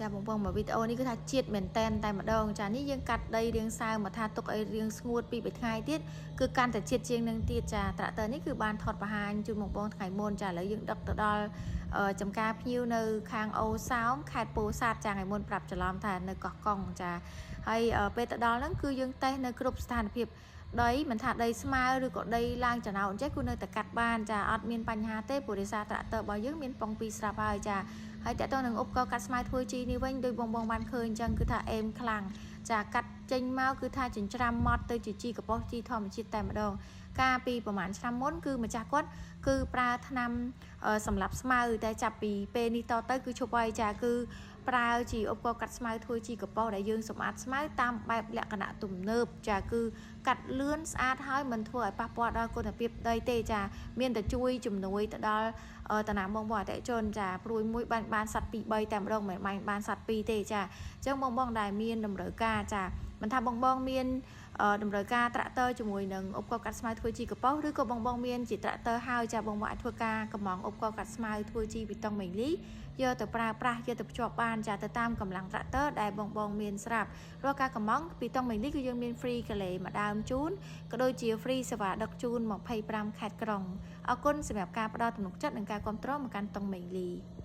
ចាបងបងមកវីដេអូនេះគឺថាជាតិមែនតែនតែម្ដងចានេះយើងកាត់ដីរៀងសើមមកថាទុកឲ្យរៀងស្ងួតពី3ថ្ងៃទៀតគឺកាន់តែជាតិជាងនឹងទៀតចាត្រាក់ទ័រនេះគឺបានថតបង្ហាញជូនបងបងថ្ងៃមុនចាឥឡូវយើងដឹកទៅដល់ចំការភ្ញៀវនៅខាងអូសោមខេត្តពោធិ៍សាត់ចាថ្ងៃមុនប្រាប់ច្រឡំថានៅកោះកុងចាហើយពេលទៅដល់ហ្នឹងគឺយើងតេស្តនៅគ្រប់ស្ថានភាពដីមិនថាដីស្មៅឬក៏ដីឡើងចំណោតអញ្ចេះគឺនៅតែកាត់បានចាអត់មានបញ្ហាទេព្រោះដោយសារត្រាក់ទ័ររបស់យើងមានប៉ុងពីរស្រាប់ហើយចាហើយតើតើនឹងឧបករណ៍កាត់ស្មៅធ្វើជីនេះវិញដោយបងបងបានឃើញអញ្ចឹងគឺថាអេមខ្លាំងចាកាត់ចេញមកគឺថាចិញ្ច្រាំម៉ត់ទៅជាជីកប៉ុសជីធម្មជាតិតែម្ដងកាលពីប្រហែលឆ្នាំមុនគឺម្ចាស់គាត់គឺប្រើថ្នាំសម្រាប់ស្មៅតែចាប់ពីពេលនេះតទៅគឺឈប់ហើយចាគឺប្រើជាឧបករណ៍កាត់ស្មៅធ្វើជីកប៉ុសដែលយើងសម្អាតស្មៅតាមបែបលក្ខណៈទំនើបចាគឺកាត់លឿនស្អាតហើយមិនធ្វើឲ្យប៉ះពាល់ដល់គុណភាពដីទេចាមានតែជួយជំនួយទៅដល់តំណាងបងប្អូនអតិថិជនចាព្រួយមួយបាញ់បានសត្វ2 3តែម្ដងមិនបាញ់បានសត្វ2ទេចាអញ្ចឹងបងបងដែលមានតម្រូវការចាមិនថាបងបងមានតម្រូវការត្រាក់ទ័រជាមួយនឹងឧបករណ៍កាត់ស្មៅធ្វើជីកប៉ុសឬក៏បងបងមានជាត្រាក់ទ័រហើយចាបងបងអាចធ្វើការកម្មង់ឧបករណ៍កាត់ស្មៅធ្វើជីពីតុងមេលីយកទៅប្រើប្រាស់យកទៅភ្ជាប់បានចាទៅតាមកម្លាំងត្រាក់ទ័រដែលបងបងមានស្រាប់រាល់ការកម្មង់ពីតុងមេលីគឺយើងមាន free កលេមួយដើមជូនក៏ដូចជា free សេវាដឹកជូន25ខេត្តក្រុងអរគុណសម្រាប់ការផ្ដល់ទំនុកចិត្តនិងការគាំទ្រមកកាន់តុងមេលី។